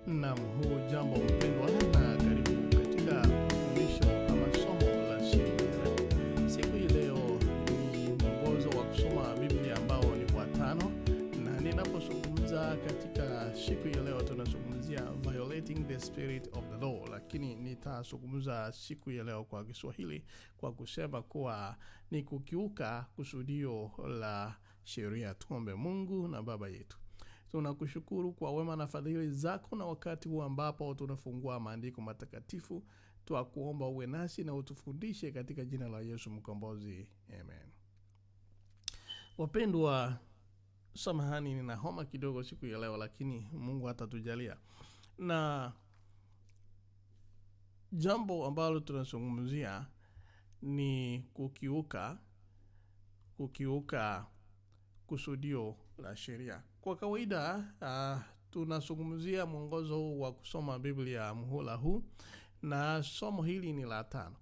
Naam, hujambo mpendwa, na karibu katika fundisho ama somo la siku ya leo. Siku hii leo ni mwongozo wa kusoma Biblia ambao ni wa tano, na ninapozungumza katika siku ya leo tunazungumzia violating the spirit of the law, lakini nitazungumza siku ya leo kwa Kiswahili kwa kusema kuwa ni kukiuka kusudio la sheria. Tuombe. Mungu na Baba yetu, tunakushukuru kwa wema na fadhili zako, na wakati huu ambapo tunafungua maandiko matakatifu, twakuomba uwe nasi na utufundishe katika jina la Yesu Mkombozi, amen. Wapendwa, samahani, nina homa kidogo siku ya leo, lakini Mungu atatujalia. Na jambo ambalo tunazungumzia ni kukiuka kusudio la sheria. Kwa kawaida tunazungumzia mwongozo huu wa kusoma Biblia muhula huu, na somo hili ni la tano.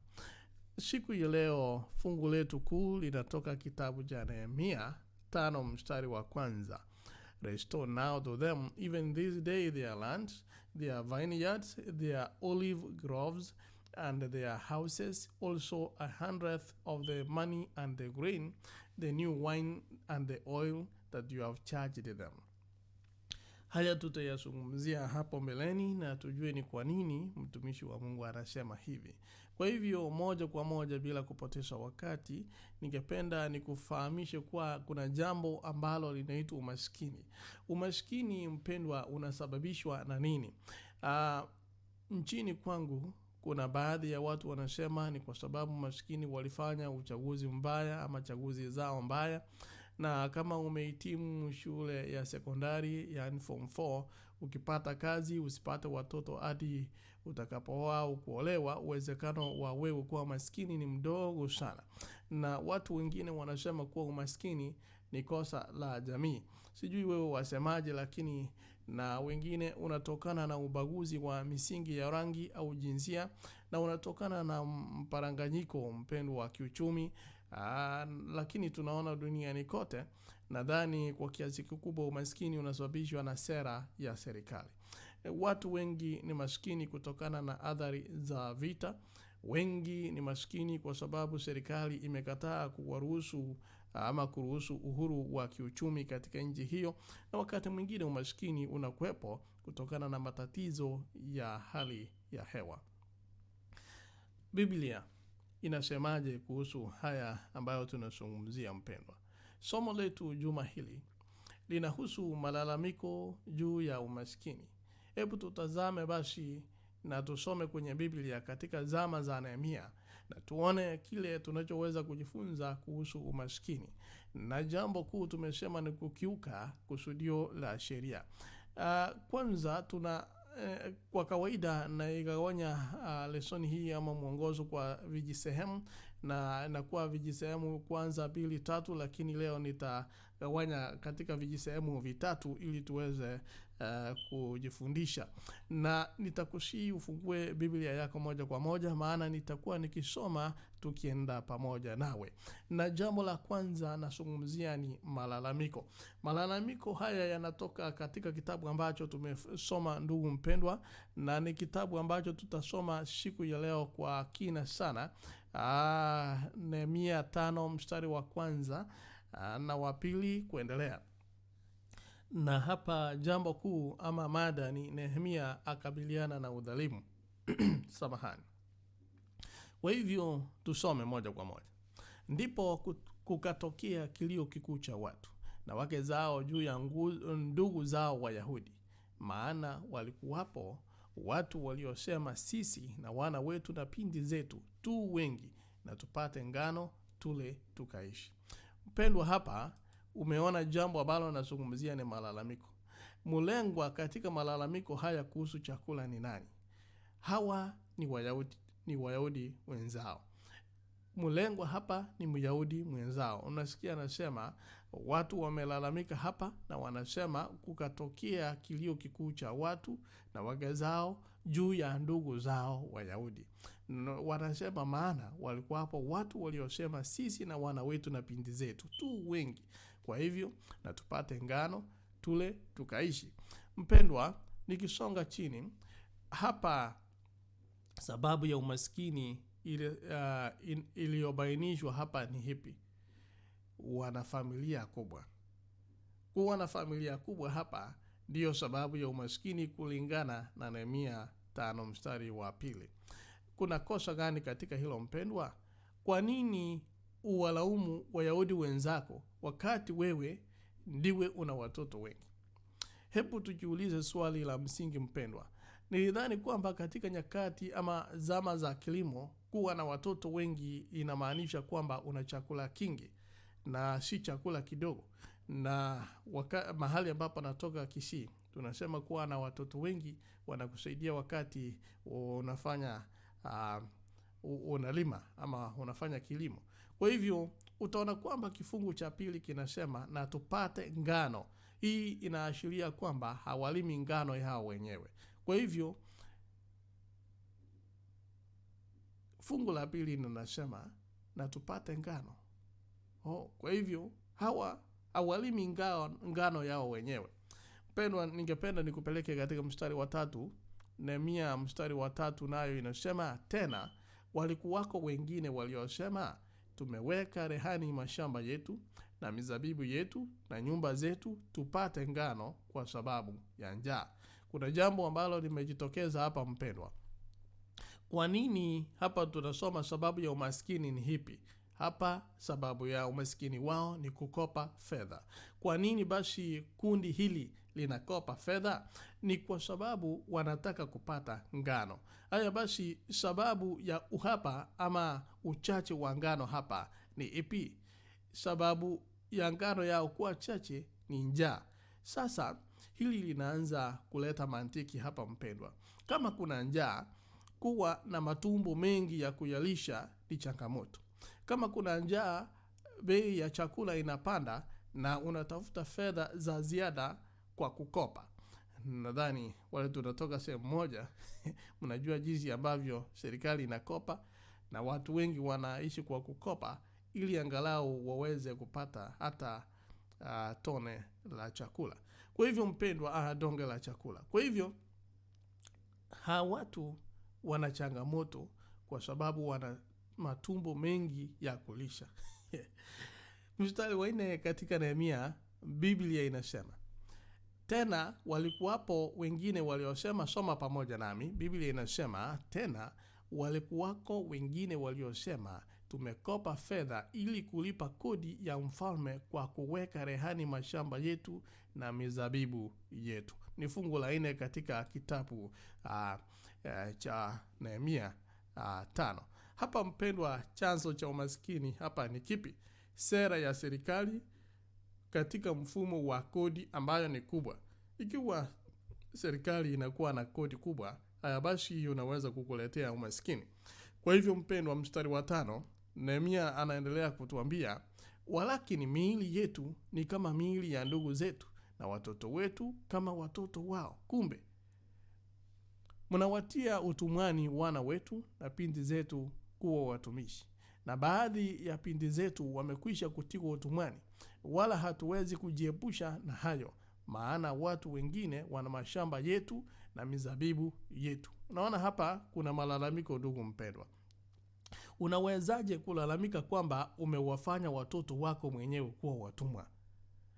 Siku ya leo fungu letu kuu linatoka kitabu cha Nehemia 5 mstari wa kwanza. Restore now to them even this day their lands, their vineyards, their olive groves, and their houses, also 100th of the money and the grain, the new wine and the oil that you have charged them. Haya tutayazungumzia hapo mbeleni na tujue ni kwa nini mtumishi wa Mungu anasema hivi. Kwa hivyo moja kwa moja bila kupoteza wakati, ningependa nikufahamishe kuwa kuna jambo ambalo linaitwa umaskini. Umaskini mpendwa, unasababishwa na nini? Nchini kwangu kuna baadhi ya watu wanasema ni kwa sababu maskini walifanya uchaguzi mbaya ama chaguzi zao mbaya, na kama umehitimu shule ya sekondari, yani form 4, ukipata kazi usipate watoto hadi utakapooa au kuolewa, uwezekano wa wewe kuwa maskini ni mdogo sana. Na watu wengine wanasema kuwa umaskini ni kosa la jamii. Sijui wewe wasemaje, lakini na wengine unatokana na ubaguzi wa misingi ya rangi au jinsia, na unatokana na mparanganyiko mpendwa wa kiuchumi. Lakini tunaona duniani kote, nadhani kwa kiasi kikubwa umaskini unasababishwa na sera ya serikali. Watu wengi ni maskini kutokana na athari za vita. Wengi ni maskini kwa sababu serikali imekataa kuwaruhusu ama kuruhusu uhuru wa kiuchumi katika nchi hiyo, na wakati mwingine umaskini unakuwepo kutokana na matatizo ya hali ya hewa. Biblia inasemaje kuhusu haya ambayo tunazungumzia mpendwa? Somo letu juma hili linahusu malalamiko juu ya umaskini. Hebu tutazame basi na tusome kwenye Biblia katika zama za Nehemia na tuone kile tunachoweza kujifunza kuhusu umaskini. Na jambo kuu tumesema ni kukiuka kusudio la sheria. Kwanza tuna kwa kawaida naigawanya lesoni hii ama mwongozo kwa vijisehemu, na inakuwa vijisehemu kwanza, pili, tatu, lakini leo nitagawanya katika vijisehemu vitatu ili tuweze kujifundisha. Na nitakusihi ufungue Biblia yako moja kwa moja, maana nitakuwa nikisoma tukienda pamoja nawe. Na jambo la kwanza nazungumzia ni malalamiko. Malalamiko haya yanatoka katika kitabu ambacho tumesoma, ndugu mpendwa, na ni kitabu ambacho tutasoma siku ya leo kwa kina sana. Nehemia 5 mstari wa kwanza na wa pili kuendelea. Na hapa jambo kuu ama mada ni Nehemia akabiliana na udhalimu. Samahani. Kwa hivyo tusome moja kwa moja. Ndipo kukatokea kilio kikuu cha watu na wake zao juu ya ndugu zao Wayahudi, maana walikuwapo watu waliosema, sisi na wana wetu na pindi zetu tu wengi, na tupate ngano tule tukaishi. Mpendwa, hapa umeona jambo ambalo nazungumzia ni malalamiko. Mlengwa katika malalamiko haya kuhusu chakula ni nani? Hawa ni Wayahudi, ni Wayahudi wenzao. Mlengwa hapa ni Myahudi mwenzao. Unasikia anasema watu wamelalamika hapa, na wanasema kukatokea kilio kikuu cha watu na wake zao juu ya ndugu zao Wayahudi. Wanasema maana walikuwa hapo watu waliosema sisi na wana wetu na pindi zetu tu wengi, kwa hivyo na tupate ngano tule tukaishi. Mpendwa, Nikisonga chini hapa, sababu ya umaskini iliyobainishwa hapa ni hipi? Wana familia kubwa. Kuwa na familia kubwa hapa ndiyo sababu ya umaskini kulingana na Nehemia 5 mstari wa 2. Kuna kosa gani katika hilo mpendwa? Kwa nini uwalaumu Wayahudi wenzako wakati wewe ndiwe una watoto wengi? Hebu tujiulize swali la msingi mpendwa. Nilidhani kwamba katika nyakati ama zama za kilimo, kuwa na watoto wengi inamaanisha kwamba una chakula kingi na si chakula kidogo. Na mahali ambapo natoka Kisii, tunasema kuwa na watoto wengi wanakusaidia wakati unafanya unalima ama unafanya kilimo. Kwa hivyo utaona kwamba kifungu cha 2 kinasema na tupate ngano. Hii inaashiria kwamba hawalimi ngano yao wenyewe. Kwa hivyo fungu la 2 linasema na tupate ngano. Kwa hivyo hawa hawalimi ngano yao wenyewe. Mpendwa, ningependa nikupeleke katika mstari wa 3. Nehemia mstari wa 3 nayo inasema tena walikuwako wengine waliosema tumeweka rehani mashamba yetu na mizabibu yetu na nyumba zetu tupate ngano kwa sababu ya njaa. Kuna jambo ambalo limejitokeza hapa mpendwa. Kwa nini hapa tunasoma sababu ya umaskini ni hipi? Hapa sababu ya umaskini wao ni kukopa fedha. Kwa nini basi kundi hili linakopa fedha? Ni kwa sababu wanataka kupata ngano. Haya basi, sababu ya uhaba ama uchache wa ngano hapa ni ipi? Sababu ya ngano yao kuwa chache ni njaa. Sasa hili linaanza kuleta mantiki hapa mpendwa. Kama kuna njaa, kuwa na matumbo mengi ya kuyalisha ni changamoto. Kama kuna njaa, bei ya chakula inapanda na unatafuta fedha za ziada kwa kukopa. Nadhani wale tunatoka sehemu moja, mnajua jinsi ambavyo serikali inakopa na watu wengi wanaishi kwa kukopa ili angalau waweze kupata hata tone la chakula. Kwa hivyo mpendwa, donge la chakula. Kwa hivyo hawa watu wana changamoto kwa sababu wana matumbo mengi ya kulisha. Mstari wa 4 katika Nehemia, Biblia inasema tena walikuwapo wengine waliosema, soma pamoja nami. Biblia inasema tena walikuwako wengine waliosema tumekopa fedha ili kulipa kodi ya mfalme kwa kuweka rehani mashamba yetu na mizabibu yetu. Ni fungu la 4 katika kitabu cha Nehemia 5. Hapa mpendwa, chanzo cha umaskini hapa ni kipi? Sera ya serikali katika mfumo wa kodi ambayo ni kubwa. Ikiwa serikali inakuwa na kodi kubwa, haya basi hiyo inaweza kukuletea umaskini. Kwa hivyo mpendwa, mstari wa 5, Nehemia anaendelea kutuambia, walakini miili yetu ni kama miili ya ndugu zetu na watoto wetu kama watoto wao. Kumbe mnawatia utumwani wana wetu na binti zetu kuwa watumishi. Na baadhi ya binti zetu wamekwisha kutiwa utumwani, wala hatuwezi kujiepusha na hayo, maana watu wengine wana mashamba yetu na mizabibu yetu. Unaona hapa kuna malalamiko ndugu mpendwa. Unawezaje kulalamika kwamba umewafanya watoto wako mwenyewe kuwa watumwa?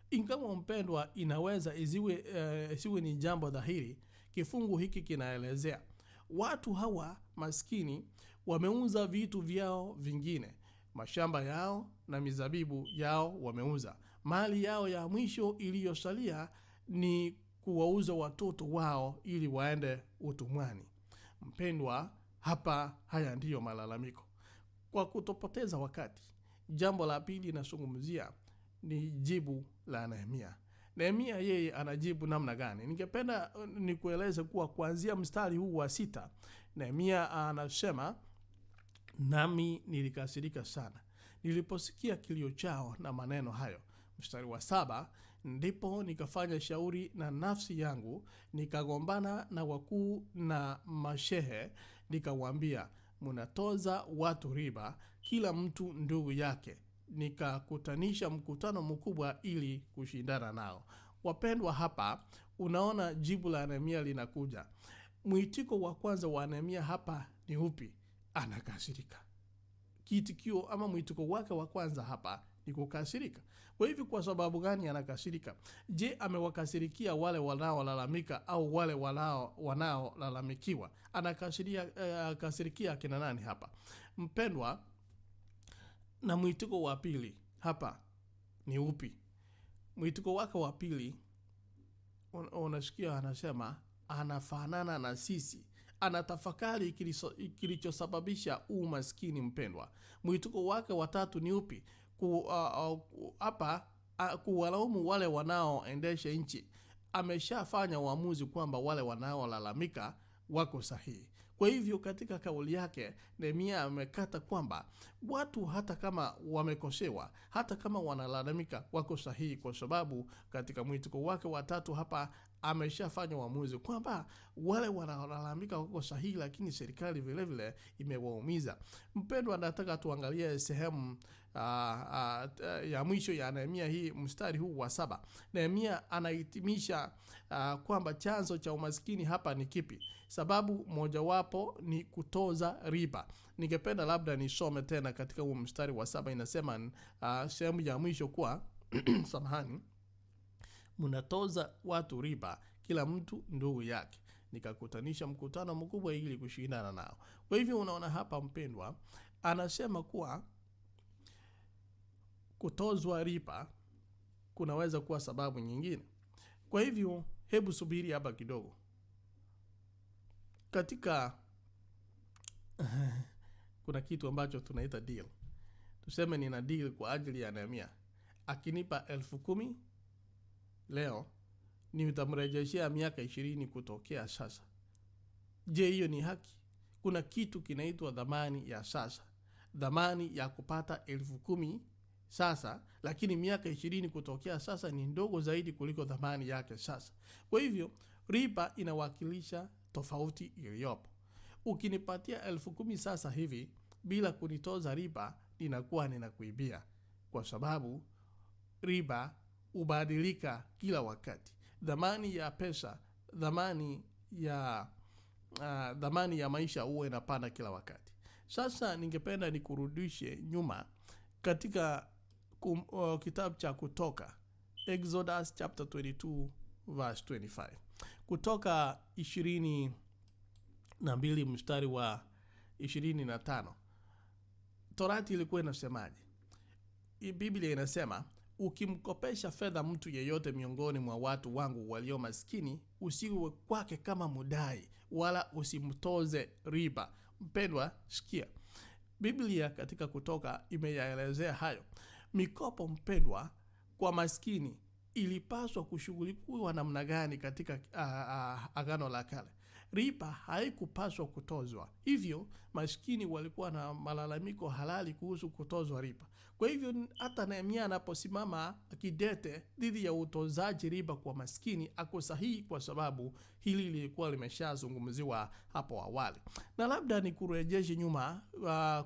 Ingawa mpendwa, inaweza isiwe ni jambo dhahiri, kifungu hiki kinaelezea watu hawa maskini wameuza vitu vyao vingine, mashamba yao na mizabibu yao wameuza. Mali yao ya mwisho iliyosalia ni kuwauza watoto wao ili waende utumwani. Mpendwa, hapa haya ndiyo malalamiko. Kwa kutopoteza wakati, jambo la pili nasungumzia ni jibu la Nehemia. Nehemia yeye anajibu namna gani? Ningependa nikueleze kuwa kuanzia mstari huu wa 6, Nehemia anasema, nami nilikasirika sana niliposikia kilio chao na maneno hayo. Mstari wa 7, ndipo nikafanya shauri na nafsi yangu, nikagombana na wakuu na mashehe, nikawaambia, mnatoza watu riba, kila mtu ndugu yake. Nikakutanisha mkutano mkubwa ili kushindana nao. Wapendwa, hapa Unaona jibu la Nehemia linakuja. Mwitiko wa kwanza wa Nehemia hapa ni upi? Anakasirika. Kiitikio ama mwitiko wake wa kwanza hapa ni kukasirika. Kwa hivyo, kwa sababu gani anakasirika? Je, amewakasirikia wale wanaolalamika au wale wanaolalamikiwa? Anakasirikia akina nani hapa, mpendwa? Na mwitiko wa pili hapa ni upi? Mwitiko wake wa pili unasikia anasema anafanana na sisi, anatafakari kilichosababisha umaskini. Mpendwa, mwitiko wake wa tatu ni upi? Hapa kuwalaumu wale wanaoendesha nchi. Ameshafanya uamuzi kwamba wale wanaolalamika wako sahihi. Kwa hivyo katika kauli yake Nehemia amekata kwamba watu hata kama wamekosewa, hata kama wanalalamika, wako sahihi, kwa sababu katika mwitiko wake wa tatu hapa ameshafanya uamuzi kwamba wale wanaolalamika wako sahihi, lakini serikali vile vile imewaumiza. Mpendwa, nataka tuangalie sehemu ya mwisho ya Nehemia hii, mstari huu wa 7. Nehemia anahitimisha kwamba chanzo cha umaskini hapa ni kipi? Sababu mojawapo ni kutoza riba. Ningependa labda nisome tena katika huu mstari wa 7, inasema sehemu ya mwisho kuwa samahani, mnatoza watu riba, kila mtu ndugu yake. Nikakutanisha mkutano mkubwa ili kushindana nao. Kwa hivyo unaona hapa mpendwa, anasema kuwa kutozwa riba kunaweza kuwa sababu nyingine. Kwa hivyo hebu subiri hapa kidogo. Katika kuna kitu ambacho tunaita deal. Tuseme nina deal kwa ajili ya Nehemia. Akinipa 10,000 leo, nitamrejeshea miaka 20 kutokea sasa. Je, hiyo ni haki? Kuna kitu kinaitwa dhamani ya sasa. Dhamani ya kupata 10,000 sasa, lakini miaka 20 kutokea sasa ni ndogo zaidi kuliko dhamani yake sasa. Kwa hivyo riba inawakilisha tofauti iliyopo. Ukinipatia 10,000 sasa hivi bila kunitoza riba, ninakuwa ninakuibia, kwa sababu riba hubadilika kila wakati. Dhamani ya pesa, dhamani ya maisha huwa inapanda kila wakati. Sasa ningependa nikurudishe nyuma katika kitabu cha Kutoka, Exodus chapter 22 verse 25. Kutoka 22 mstari wa 25. Torati ilikuwa inasemaje? Biblia inasema, ukimkopesha fedha mtu yeyote miongoni mwa watu wangu walio maskini, usiwe kwake kama mudai, wala usimtoze riba. Mpendwa, sikia. Biblia katika Kutoka imeyaelezea hayo. Mikopo mpendwa kwa maskini ilipaswa kushughulikiwa namna gani katika Agano la Kale? Riba haikupaswa kutozwa. Hivyo maskini walikuwa na malalamiko halali kuhusu kutozwa riba. Kwa hivyo hata Nehemia anaposimama kidete dhidi ya utozaji riba kwa maskini ako sahihi, kwa sababu hili lilikuwa limeshazungumziwa hapo awali. Na labda nikurejeshe nyuma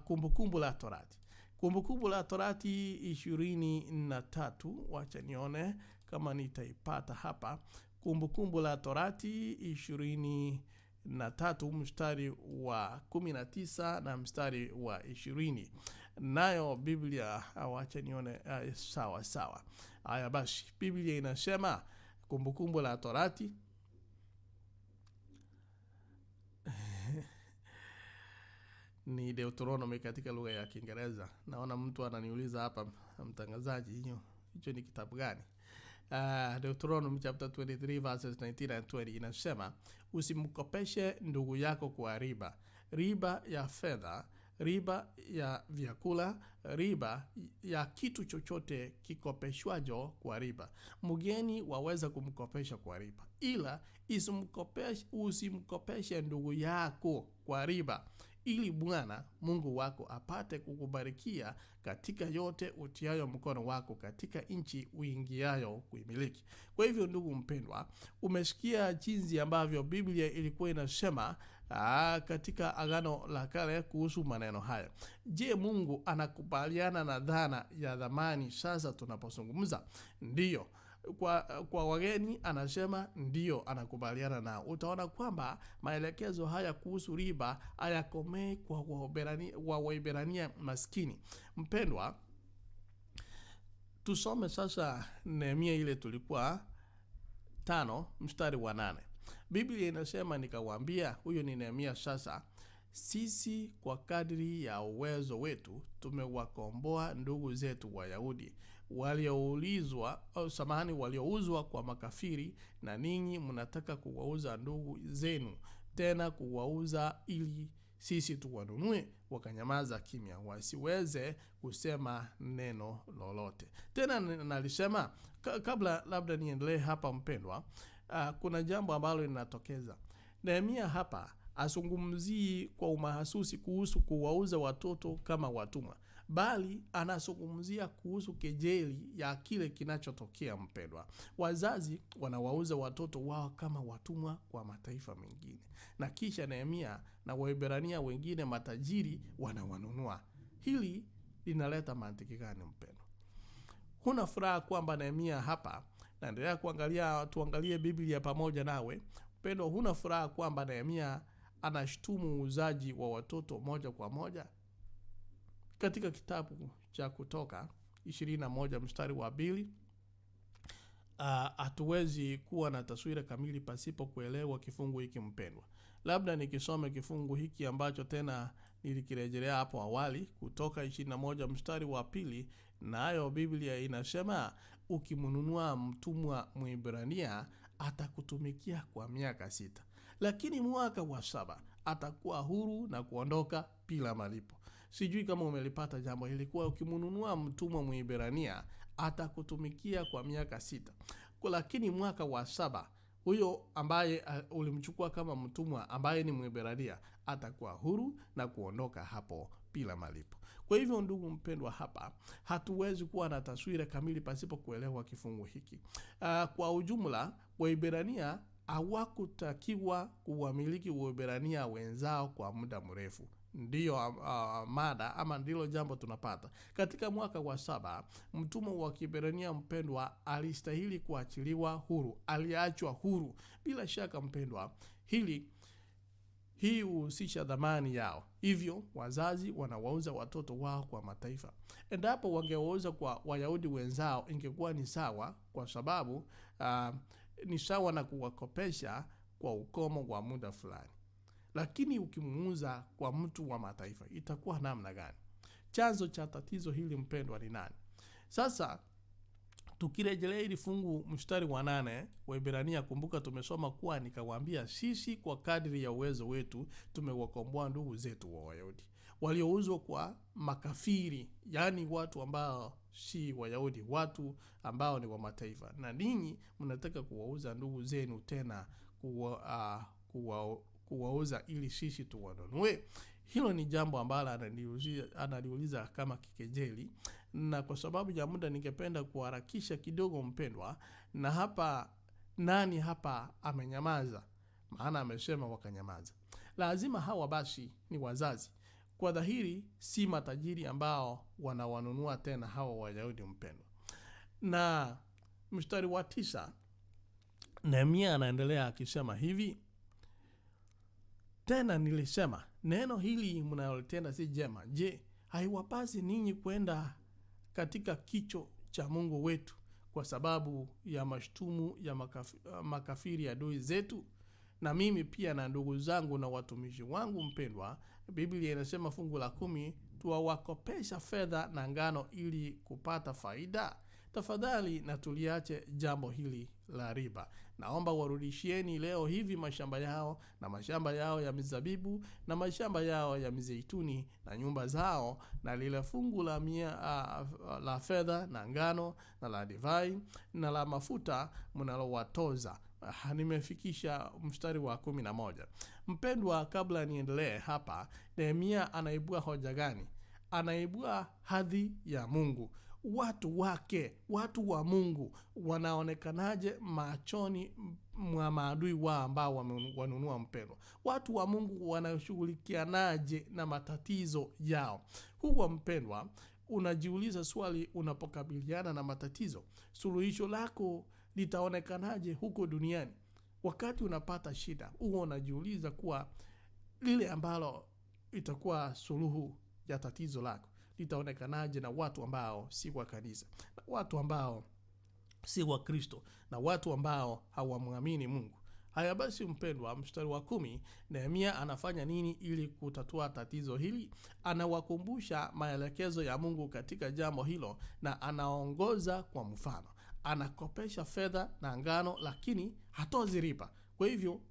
Kumbukumbu la Torati. Kumbukumbu la Torati 23, wacha nione kama nitaipata hapa. Kumbukumbu la Torati 23 mstari wa 19 na mstari wa 20. Nayo Biblia, wacha nione, sawa sawa. Haya basi, Biblia inasema Kumbukumbu la Torati ni Deuteronomy katika lugha ya Kiingereza. Naona mtu ananiuliza hapa, mtangazaji, hicho ni kitabu gani? Deuteronomy chapter 23 verses 19 and 20 inasema, usimkopeshe ndugu yako kwa riba, riba ya fedha, riba ya vyakula, riba ya kitu chochote kikopeshwacho kwa riba. Mgeni waweza kumkopesha kwa riba, ila usimkopeshe ndugu yako kwa riba, ili Bwana Mungu wako apate kukubarikia katika yote utiayo mkono wako katika nchi uingiayo kuimiliki. Kwa hivyo ndugu mpendwa, umesikia jinsi ambavyo Biblia ilikuwa inasema katika Agano la Kale kuhusu maneno haya. Je, Mungu anakubaliana na dhana ya dhamani sasa tunapozungumza? Ndiyo. Kwa wageni anasema ndio, anakubaliana nao. Utaona kwamba maelekezo haya kuhusu riba hayakomei kwa Waebrania maskini. Mpendwa, tusome sasa Nehemia ile tulikuwa 5 mstari wa 8. Biblia inasema, nikawaambia, huyo ni Nehemia sasa, sisi kwa kadri ya uwezo wetu tumewakomboa ndugu zetu Wayahudi waliouzwa kwa makafiri, na ninyi mnataka kuwauza ndugu zenu tena kuwauza ili sisi tuwanunue. Wakanyamaza kimya, wasiweze kusema neno lolote. Tena nalisema kabla labda niendelee hapa mpendwa, kuna jambo ambalo linatokeza. Nehemia hapa azungumzii kwa umahasusi kuhusu kuwauza watoto kama watumwa, bali anazungumzia kuhusu kejeli ya kile kinachotokea mpendwa. Wazazi wanawauza watoto wao kama watumwa kwa mataifa mengine, na kisha Nehemia na Waebrania wengine matajiri wanawanunua. Hili linaleta mantiki gani mpendwa? Huna furaha kwamba Nehemia hapa, naendelea kuangalia, tuangalie Biblia pamoja nawe mpendwa, huna furaha kwamba Nehemia anashtumu uuzaji wa watoto moja kwa moja? Katika kitabu cha Kutoka 21 mstari wa 2, hatuwezi kuwa na taswira kamili pasipo kuelewa kifungu hiki mpendwa. Labda nikisome kifungu hiki ambacho tena nilikirejelea hapo awali, Kutoka 21 mstari wa 2, nayo Biblia inasema, ukimnunua mtumwa Mwibrania atakutumikia kwa miaka 6, lakini mwaka wa 7 atakuwa huru na kuondoka bila malipo. Sijui kama umelipata jambo hili, kuwa ukimnunua mtumwa Mwibrania atakutumikia kwa miaka 6, lakini mwaka wa 7 huyo ambaye ulimchukua kama mtumwa ambaye ni Mwibrania atakuwa huru na kuondoka hapo bila malipo. Kwa hivyo ndugu mpendwa, hapa hatuwezi kuwa na taswira kamili pasipo kuelewa kifungu hiki. Kwa ujumla, Waebrania hawakutakiwa kuwamiliki Waebrania wenzao kwa muda mrefu. Ndiyo mada ama ndilo jambo tunapata. Katika mwaka wa 7, mtumwa wa Kiebrania mpendwa alistahili kuachiliwa huru, aliachwa huru. Bila shaka mpendwa, hii huhusisha dhamani yao. Hivyo wazazi wanawauza watoto wao kwa mataifa. Endapo wangewauza kwa Wayahudi wenzao ingekuwa ni sawa, kwa sababu ni sawa na kuwakopesha kwa ukomo wa muda fulani. Lakini ukimuuza kwa mtu wa mataifa itakuwa namna gani? Chanzo cha tatizo hili mpendwa ni nani? Sasa tukirejelea hili fungu mstari wa 8 Waebrania, kumbuka tumesoma kuwa nikawaambia, sisi kwa kadri ya uwezo wetu tumewakomboa ndugu zetu wa Wayahudi waliouzwa kwa makafiri, yani watu ambao si Wayahudi, watu ambao ni wa mataifa, na ninyi mnataka kuwauza ndugu zenu tena kuwauza ili sisi tuwanunue. Hilo ni jambo ambalo analiuliza kama kikejeli, na kwa sababu ya muda ningependa kuharakisha kidogo mpendwa. Na hapa nani hapa amenyamaza? Maana amesema wakanyamaza. Lazima hawa basi ni wazazi. Kwa dhahiri si matajiri ambao wanawanunua tena hawa Wayahudi mpendwa. Na mstari wa 9, Nehemia anaendelea akisema hivi, tena nilisema, neno hili mnalotenda si jema. Je, haiwapasi ninyi kwenda katika kicho cha Mungu wetu kwa sababu ya mashtumu ya makafiri adui zetu? Na mimi pia na ndugu zangu na watumishi wangu mpendwa, Biblia inasema fungu la 10, tuwawakopesha fedha na ngano ili kupata faida. Tafadhali na tuliache jambo hili la riba. Naomba warudishieni leo hivi mashamba yao na mashamba yao ya mizabibu na mashamba yao ya mizeituni na nyumba zao na lile fungu la mia, la fedha na ngano na la divai na la mafuta mnalowatoza. Nimefikisha mstari wa 11. Mpendwa, kabla niendelee hapa, Nehemia anaibua hoja gani? Anaibua hadhi ya Mungu. Watu wake, watu wa Mungu wanaonekanaje machoni mwa maadui wao ambao wanunua mpendwa? Watu wa Mungu wanashughulikianaje na matatizo yao? Huwa mpendwa, Unajiuliza swali unapokabiliana na matatizo, suluhisho lako litaonekanaje huko duniani? Wakati unapata shida, huwa unajiuliza kuwa lile ambalo itakuwa suluhu ya tatizo lako litaonekanaje na watu ambao si wa kanisa, na watu ambao si wa Kristo, na watu ambao hawamwamini Mungu. Haya basi, mpendwa, mstari wa 10, Nehemia anafanya nini ili kutatua tatizo hili? Anawakumbusha maelekezo ya Mungu katika jambo hilo na anaongoza kwa mfano. Anakopesha fedha na ngano, lakini hatozi riba. Kwa hivyo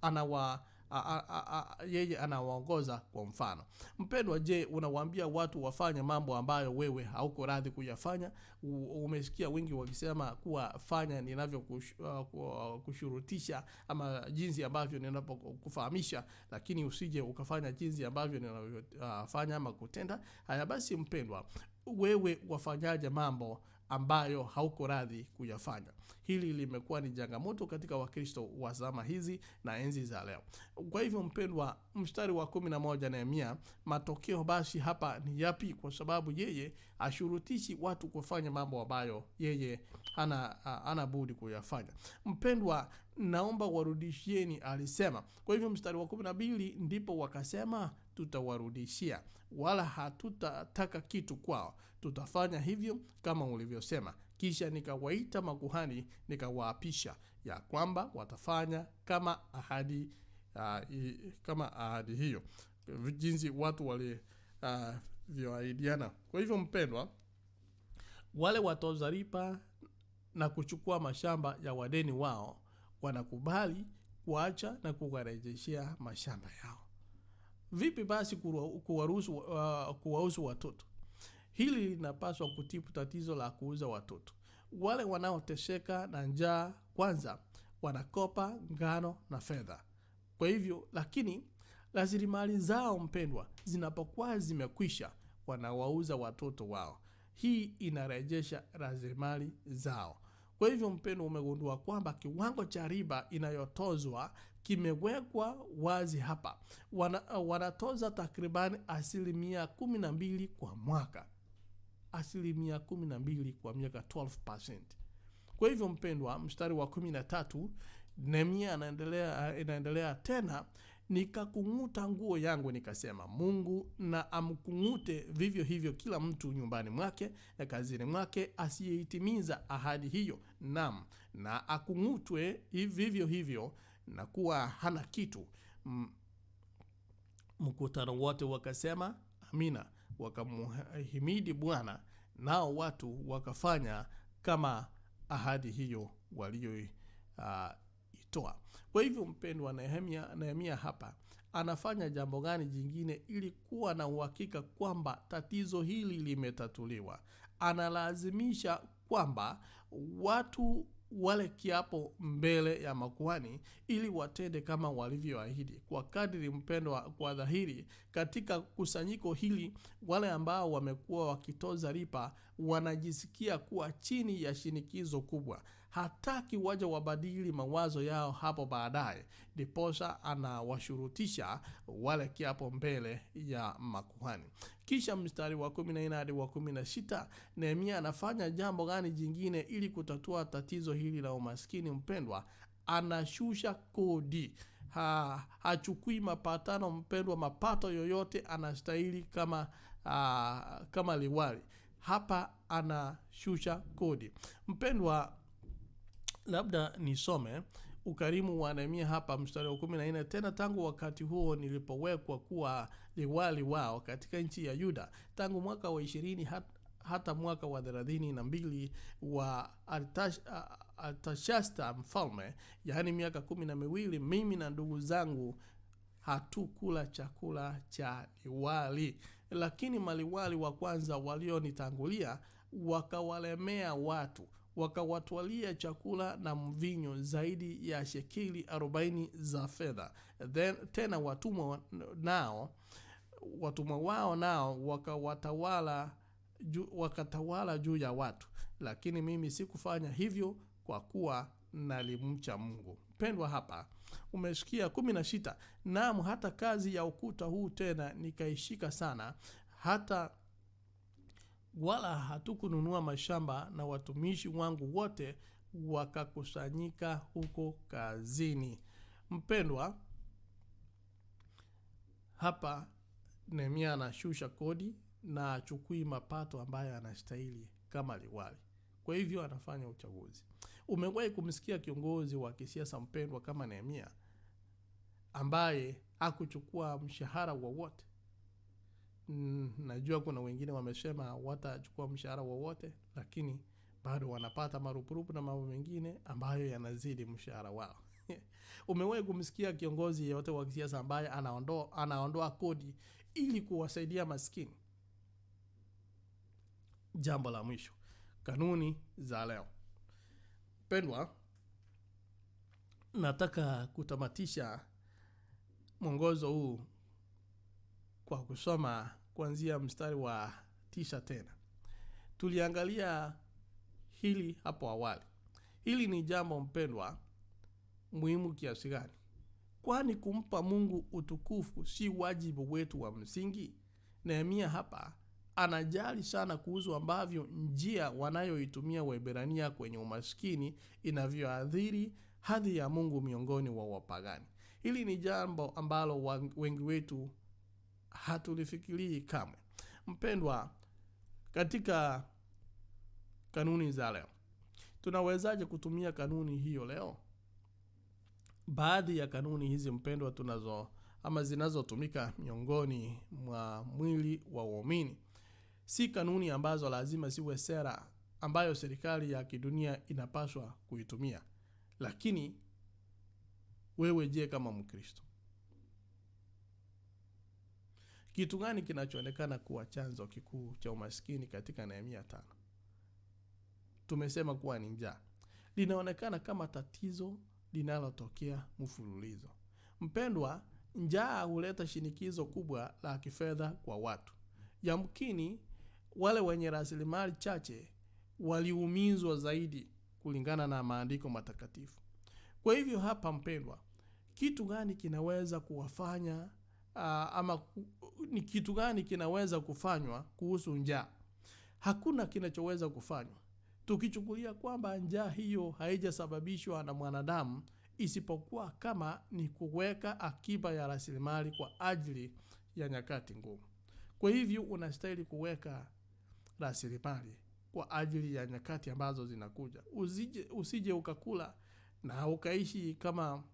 yeye anawaongoza kwa mfano. Mpendwa, je, unawaambia watu wafanye mambo ambayo wewe hauko radhi kuyafanya? Umesikia wengi wakisema kuwa fanya ninavyokushurutisha ama jinsi ambavyo ninapokufahamisha, lakini usije ukafanya jinsi ambavyo ninavyofanya ama kutenda. Haya basi, mpendwa, wewe wafanyaje mambo ambayo hauko radhi kuyafanya? Hili limekuwa ni changamoto katika Wakristo wa zama hizi na enzi za leo. Kwa hivyo mpendwa, mstari wa 11 Nehemia, matokeo basi hapa ni yapi? Kwa sababu yeye ashurutishi watu kufanya mambo ambayo yeye hana budi kuyafanya. Mpendwa, naomba warudishieni, alisema. Kwa hivyo mstari wa 12, ndipo wakasema tutawarudishia, wala hatutataka kitu kwao, tutafanya hivyo kama ulivyosema. Kisha nikawaita makuhani nikawaapisha ya kwamba watafanya kama ahadi, kama ahadi hiyo, jinsi watu walivyoahidiana. Kwa hivyo mpendwa, wale watoza riba na kuchukua mashamba ya wadeni wao wanakubali kuacha na kuwarejeshea mashamba yao. Vipi basi kuwahusu watoto? Hili linapaswa kutibu tatizo la kuuza watoto. Wale wanaoteseka na njaa kwanza wanakopa ngano na fedha. Kwa hivyo, lakini rasilimali zao mpendwa zinapokuwa zimekwisha, wanawauza watoto wao. Hii inarejesha rasilimali zao. Kwa hivyo mpendwa, umegundua kwamba kiwango cha riba inayotozwa kimewekwa wazi hapa. Wanatoza takriban 12% kwa mwaka. 12% kwa miaka, 12%. Kwa hivyo mpendwa, mstari wa 13, Nehemia inaendelea tena, nikakunguta nguo yangu nikasema, Mungu na amkungute vivyo hivyo kila mtu nyumbani mwake na kazini mwake asiyeitimiza ahadi hiyo, naam, na akungutwe vivyo hivyo na kuwa hana kitu. Mkutano wote wakasema amina, wakamuhimidi Bwana, nao watu wakafanya kama ahadi hiyo walioitoa. Kwa hivyo mpendwa, Nehemia hapa anafanya jambo gani jingine ili kuwa na uhakika kwamba tatizo hili limetatuliwa? Analazimisha kwamba watu wale kiapo mbele ya makuhani ili watende kama walivyoahidi. Kwa kadiri mpendwa, kwa dhahiri katika kusanyiko hili wale ambao wamekuwa wakitoza riba wanajisikia kuwa chini ya shinikizo kubwa. Hataki waje wabadili mawazo yao hapo baadaye, ndiposa anawashurutisha wale kiapo mbele ya makuhani. Kisha mstari wa 14 hadi wa 16, Nehemia anafanya jambo gani jingine ili kutatua tatizo hili la umaskini mpendwa? Anashusha kodi. Hachukui mapatano mpendwa, mapato yoyote anastahili kama liwali. Hapa anashusha kodi. Mpendwa, labda nisome ukarimu wa Nehemia hapa mstari wa 14, tena tangu wakati huo nilipowekwa kuwa liwali wao katika nchi ya Yuda, tangu mwaka wa 20 hata mwaka wa 32 wa Artashasta mfalme, yaani miaka 12, mimi na ndugu zangu hatukula chakula cha liwali. Lakini maliwali wa kwanza walionitangulia wakawalemea watu, wakawatwalia chakula na mvinyo zaidi ya shekeli 40 za fedha. Then tena watumwa wao nao wakatawala juu ya watu, lakini mimi sikufanya hivyo kwa kuwa nalimcha Mungu. Pendwa, hapa umesikia 16, naam, hata kazi ya ukuta huu tena nikaishika sana, hata Wala hatukununua mashamba, na watumishi wangu wote wakakusanyika huko kazini. Mpendwa, hapa Nehemia anashusha kodi na achukui mapato ambayo anastahili kama liwali. Kwa hivyo anafanya uchaguzi. Umewahi kumsikia kiongozi wa kisiasa, mpendwa, kama Nehemia ambaye hakuchukua mshahara wowote? Najua kuna wengine wamesema watachukua mshahara wowote, lakini bado wanapata marupurupu na mambo mengine ambayo yanazidi mshahara wao. Umewahi kumsikia kiongozi yeyote wa kisiasa ambaye anaondoa kodi ili kuwasaidia maskini? Jambo la mwisho, kanuni za leo. Pendwa, nataka kutamatisha mwongozo huu kwa kusoma kuanzia mstari wa 9 tena. Tuliangalia hili hapo awali. Hili ni jambo, mpendwa, muhimu kiasi gani? Kwani kumpa Mungu utukufu si wajibu wetu wa msingi? Nehemia hapa anajali sana kuhusu ambavyo njia wanayoitumia Waebrania kwenye umaskini inavyoathiri hadhi ya Mungu miongoni wa wapagani. Hili ni jambo ambalo wengi wetu hatulifikirii kamwe. Mpendwa, katika kanuni za leo, tunawezaje kutumia kanuni hiyo leo? Baadhi ya kanuni hizi, mpendwa, tunazo ama zinazotumika miongoni mwa mwili wa waumini si kanuni ambazo lazima ziwe sera ambayo serikali ya kidunia inapaswa kuitumia. Lakini wewe je, kama Mkristo, kitu gani kinachoonekana kuwa chanzo kikuu cha umaskini katika Nehemia 5? Tumesema kuwa ni njaa. Linaonekana kama tatizo linalotokea mfululizo. Mpendwa, njaa huleta shinikizo kubwa la kifedha kwa watu. Yamkini wale wenye rasilimali chache waliumizwa zaidi kulingana na maandiko matakatifu. Kwa hivyo hapa, mpendwa, kitu gani kinaweza kuwafanya ama ni kitu gani kinaweza kufanywa kuhusu njaa? Hakuna kinachoweza kufanywa. Tukichukulia kwamba njaa hiyo haijasababishwa na mwanadamu, isipokuwa kama ni kuweka akiba ya rasilimali kwa ajili ya nyakati ngumu. Kwa hivyo unastahili kuweka rasilimali kwa ajili ya nyakati ambazo zinakuja. Usije ukakula na ukaishi kama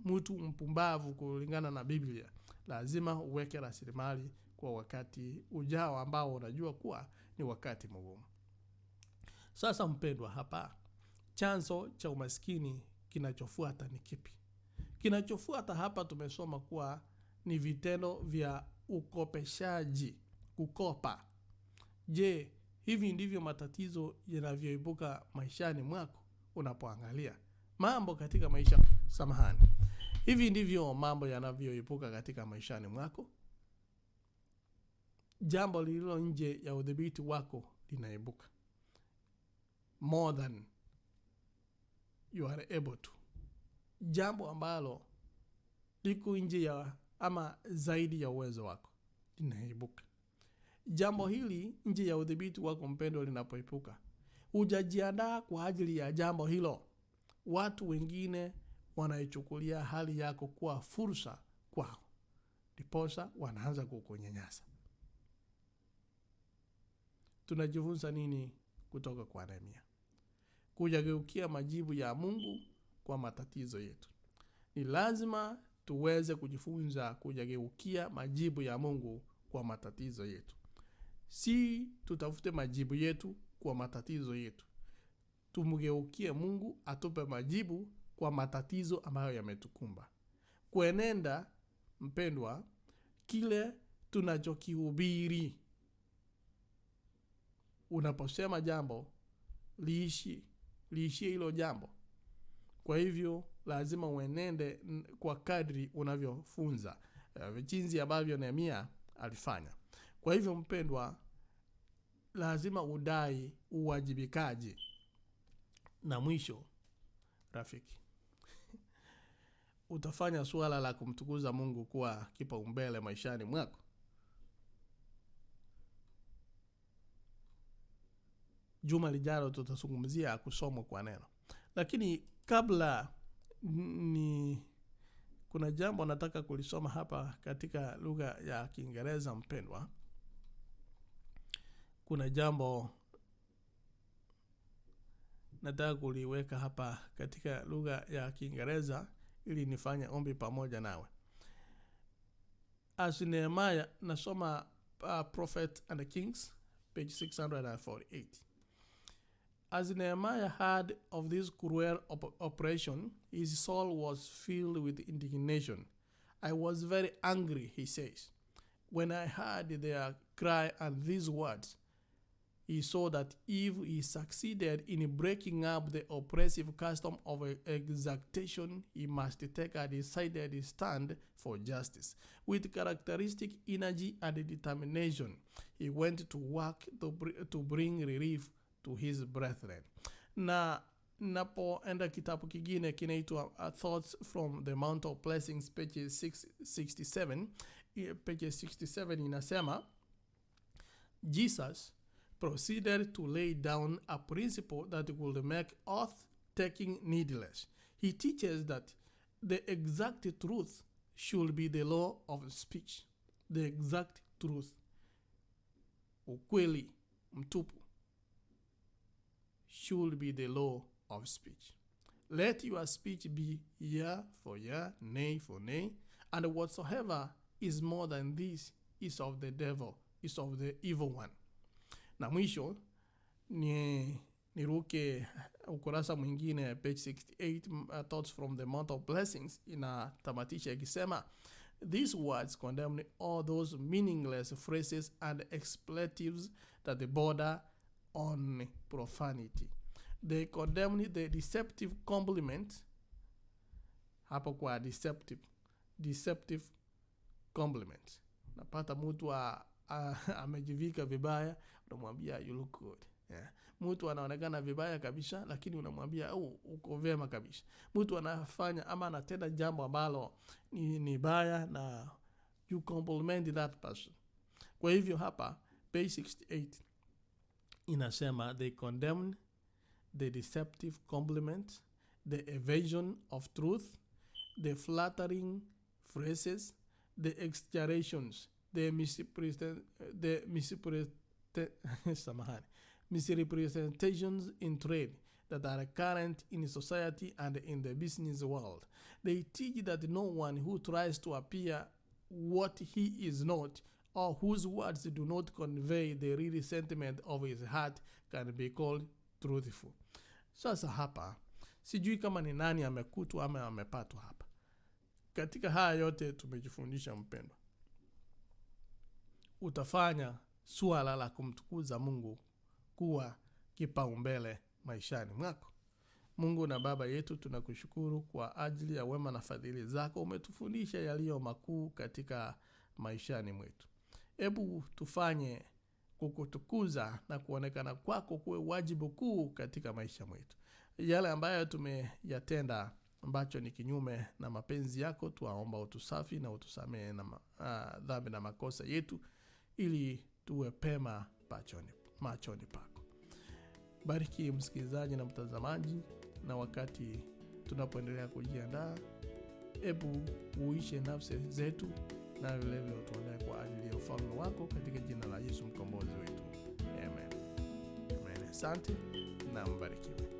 mtu mpumbavu kulingana na Biblia. Lazima uweke rasilimali kwa wakati ujao ambao unajua kuwa ni wakati mgumu. Sasa mpendwa, hapa chanzo cha umaskini kinachofuata ni kipi? Kinachofuata hapa tumesoma kuwa ni vitendo vya ukopeshaji, kukopa. Je, hivi ndivyo matatizo yanavyoibuka maishani mwako unapoangalia mambo katika maisha? Samahani. Hivi ndivyo mambo yanavyoibuka katika maishani mwako. Jambo lililo nje ya udhibiti wako linaibuka. More than you are able to. Jambo ambalo liko nje ya ama zaidi ya uwezo wako linaibuka. Jambo hili nje ya udhibiti wako, mpendo, linapoibuka, hujajiandaa kwa ajili ya jambo hilo. Watu wengine wanaichukulia hali yako kuwa fursa kwao, ndiposa wanaanza kukunyanyasa. Tunajifunza nini kutoka kwa Nehemia? Kujageukia majibu ya Mungu kwa matatizo yetu. Ni lazima tuweze kujifunza kujageukia majibu ya Mungu kwa matatizo yetu. Si tutafute majibu yetu kwa matatizo yetu. Tumgeukie Mungu atupe majibu kwa matatizo ambayo yametukumba. Kuenenda, mpendwa, kile tunachokihubiri. Unaposema jambo, liishie hilo jambo. Kwa hivyo lazima uenende kwa kadri unavyofunza, jinsi ambavyo Nehemia alifanya. Kwa hivyo mpendwa, lazima udai uwajibikaji. Na mwisho rafiki, utafanya suala la kumtukuza Mungu kuwa kipaumbele maishani mwako. Juma lijalo tutazungumzia kusomwa kwa neno, lakini kabla ni kuna jambo nataka kulisoma hapa katika lugha ya Kiingereza, mpendwa. Kuna jambo nataka kuliweka hapa katika lugha ya Kiingereza ili nifanye ombi pamoja nawe. As Nehemiah, nasoma Prophet and the Kings, page 648. As Nehemiah heard of this cruel operation, his soul was filled with indignation. "I was very angry," he says, "when I heard their cry and these words." He saw that if he succeeded in breaking up the oppressive custom of exaction, he must take a decided stand for justice. With characteristic energy and determination, he went to work to bring relief to his brethren. Na napoenda kitabu kingine kinaitwa Thoughts from the Mount of Blessings, page 667, page 67 inasema, "Jesus proceeded to lay down a principle that would make oath taking needless. He teaches that the exact truth should be the law of speech." The exact truth, ukweli mtupu, should be the law of speech. "Let your speech be yea for yea, nay for nay, and whatsoever is more than this is of the devil, is of the evil one." Na mwisho ni niruke ukurasa mwingine, page 68, Thoughts from the Mount of Blessings inatamatisha ikisema, "These words condemn all those meaningless phrases and expletives that border on profanity. They condemn the deceptive compliment." Hapo kwa deceptive compliment, napata mtu amejivika vibaya, unamwambia, "You look good." Yeah. Mtu anaonekana vibaya kabisa, lakini unamwambia, "Oh, uko vyema kabisa." Mtu anafanya ama anatenda jambo ambalo ni baya na you compliment that person. Kwa hivyo hapa page 68 inasema, "They condemn the deceptive compliment, the evasion of truth, the flattering phrases, the exaggerations, the samahani, misrepresentations in trade that are current in society and in the business world. They teach that no one who tries to appear what he is not or whose words do not convey the real sentiment of his heart can be called truthful." Sasa hapa sijui kama ni nani amekutwa ama amepatwa hapa. Katika haya yote tumejifundisha, mpendwa, utafanya suala la kumtukuza Mungu kuwa kipaumbele maishani mwako. Mungu na Baba yetu, tunakushukuru kwa ajili ya wema na fadhili zako. Umetufundisha yaliyo makuu katika maishani mwetu. Hebu tufanye kukutukuza na kuonekana kwako kuwe wajibu kuu katika maisha mwetu. Yale ambayo tumeyatenda ambacho ni kinyume na mapenzi yako, twaomba utusafi na utusamehe na dhambi na makosa yetu, ili tuwe pema machoni pako. Bariki msikilizaji na mtazamaji, na wakati tunapoendelea kujiandaa, hebu uishe nafsi zetu na vilevile utuandae kwa ajili ya ufalme wako, katika jina la Yesu mkombozi wetu. Amen. Amen. Asante na mbarikiwe.